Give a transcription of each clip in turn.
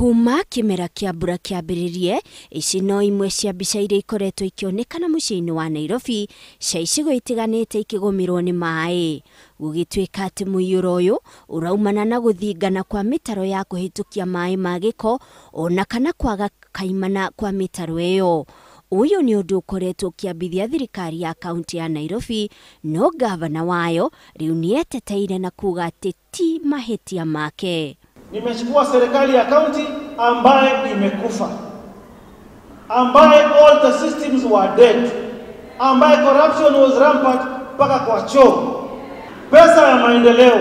Kuma kĩmera kĩa mbura kĩambĩrĩrie, ici no imwe cia mbica iria ikoretwo ikĩonekana mũciĩ-inĩ wa Nairobi cia icigo itiganĩte ikĩgũmĩrwo nĩ maĩ. Gũgĩtuĩka atĩ mũiyũro ũyũ ũraumana na gũthingana kwa mĩtaro ya kũhĩtũkia maĩ ma gĩko ona kana kwaga kaimana kwa mĩtaro ĩyo. Ũyũ nĩ ũndũ ũkoretwo ũkĩambithia thirikari ya kaunti ya Nairobi, no gavana wayo rĩu nĩeteteire na kuga atĩ ti mahĩtia make. Nimechukua serikali ya kaunti ambaye imekufa, ambaye all the systems were dead, ambaye corruption was rampant mpaka kwa choo. Pesa ya maendeleo,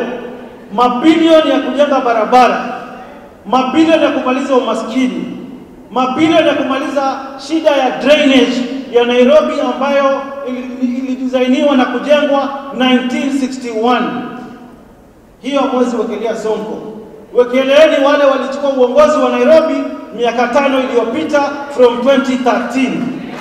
mabilioni ya kujenga barabara, mabilioni ya kumaliza umaskini, mabilioni ya kumaliza shida ya drainage ya Nairobi ambayo ilidesainiwa na kujengwa 1961. Hiyo mwezi wekelea Sonko. Wekeleeni wale walichukua uongozi wa Nairobi miaka 5 iliyopita from 2013.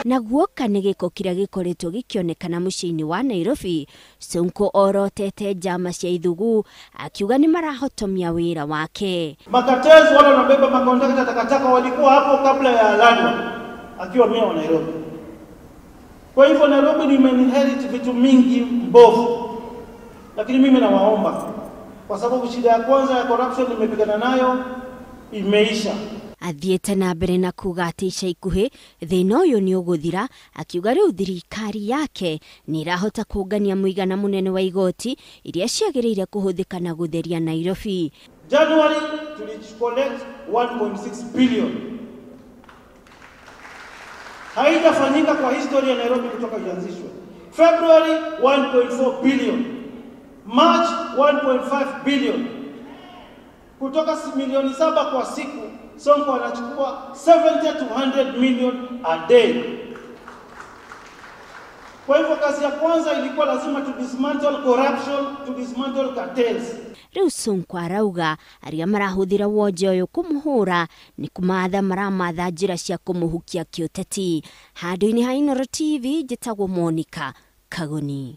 Na guoka nĩ gĩko kĩrĩa gĩkoretwo gĩkĩonekana mũciĩ-inĩ wa Nairobi, Sonko orotete njama cia ithugu akiuga nĩ marahotomia wĩra wake. Makatezi wale wanabeba makontena takataka walikuwa hapo kabla ya Aladwa akiwa meya wa Nairobi. Kwa hivyo Nairobi nimeinherit vitu mingi mbovu, lakini mimi nawaomba, kwa sababu shida ya kwanza ya corruption nimepigana nayo imeisha. Athiĩte na mbere na kuga atĩ ica ikuhĩ thĩna ũyũ nĩ ũgũthira, akiuga rĩu thirikari yake nĩ ĩrahota kũngania mũigana mũnene wa igoti iria ciagĩrĩire kũhũthĩka na gũtheria Nairobi. January tulicollect 1.6 billion. Haijafanyika kwa historia ya Nairobi kutoka ianzishwe. February 1.4 billion. March 1.5 billion. Kutoka milioni 7 kwa siku, Sonko anachukua 70 to 100 million a day. Kwa hivyo kazi ya kwanza ilikuwa lazima to dismantle corruption, to dismantle cartels. Rĩu Sonko arauga arĩa marahũthĩra wonje ũyũ kũmũhũra nĩ kũmatha maramatha njĩra cia kũmũhukia kĩũteti. Handũ-inĩ ha Inooro TV, njĩtagwo Monica Kagoni.